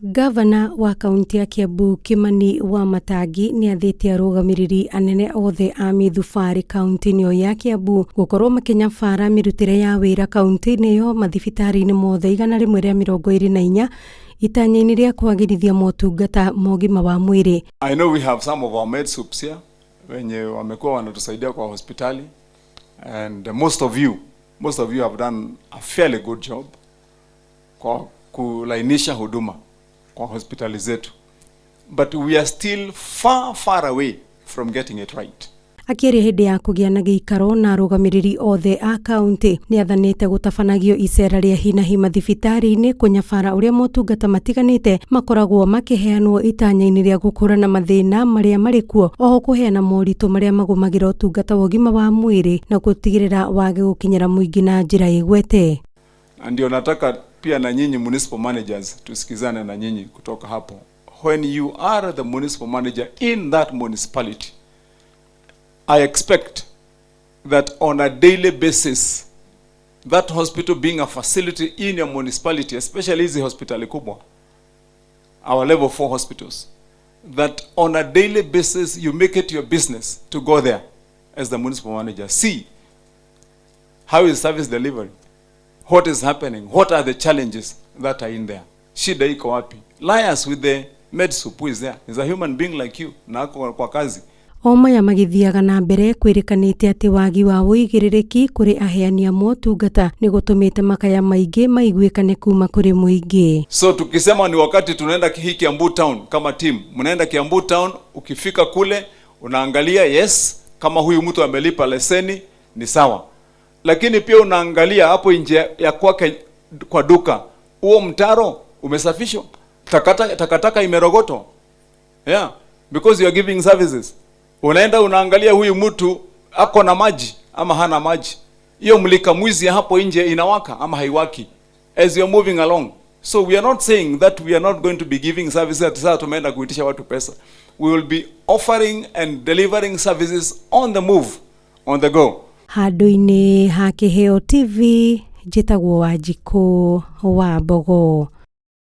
Ngavana wa kaunti ya Kiambu Kimani Wamatangi nĩ athĩte arũgamĩrĩri anene othe a mĩthubarĩ kaunti-inĩ ĩyo ya Kiambu gũkorwo makĩnyabara mĩrutĩre ya wĩra kaunti-inĩ ĩyo mathibitarĩ-inĩ mothe 124 itanya-inĩ rĩa kwagĩrithia motungata ma ũgima wa mwĩrĩ. I know we have some of our med sups here wenye wamekuwa wanatusaidia kwa hospitali, and most of you have done a fairly good job kwa kulainisha huduma kwa hospitali zetu, but we are still far, far away from getting it right. Akĩaria hĩndĩ ya kũgĩa na gĩikaro na arũgamĩrĩri othe a kaunti, nĩ athanĩte gũtabanagio icera rĩa hinahi mathibitarĩ-inĩ kũnyabara ũrĩa motungata matiganĩte makoragwo makĩheanwo itanya-inĩ rĩa gũkũrana mathĩna marĩa marĩ kuo, oho kũheana moritũ marĩa magũmagĩra ũtungata wa ũgima wa mwĩrĩ na gũtigĩrĩra wage gũkinyĩra mũingĩ na njĩra ĩgwete. Na ndio nataka pia na nyinyi municipal managers tusikizane na nyinyi kutoka hapo. When you are the municipal manager in that municipality, I expect that on a daily basis, that hospital being a facility in your municipality, especially hizi hospitali kubwa, our level 4 hospitals, that on a daily basis you make it your business to go there as the municipal manager. See how is service delivery? What is happening? What are the challenges that are in there? Shida iko wapi? Liaise with the med sup who is there. He's a human being like you na ako kwa kazi. O maya magĩthiaga na mbere, kwĩrĩkanĩte atĩ wagi wa ũigĩrĩrĩki kũrĩ aheani a motungata nĩ gũtũmĩte makaya maingĩ maiguĩkane kuma kũrĩ mũingĩ. So tukisema ni wakati tunaenda hii Kiambu Town kama team, mnaenda Kiambu Town, ukifika kule unaangalia, yes, kama huyu mtu amelipa leseni ni sawa, lakini pia unaangalia hapo nje ya kwake kwa duka, huo mtaro umesafishwa, takataka takataka imerogotwa, yeah, because you are giving services. Unaenda unaangalia huyu mtu ako na maji ama hana maji, hiyo mulika mwizi hapo nje inawaka ama haiwaki, as you are moving along. So we are not saying that we are not going to be giving services ati sasa tumeenda kuitisha watu pesa. We will be offering and delivering services on the move, on the go. Handũ-inĩ ha Kĩheo TV, njĩtagwo Wanjikũ wa Mbogo.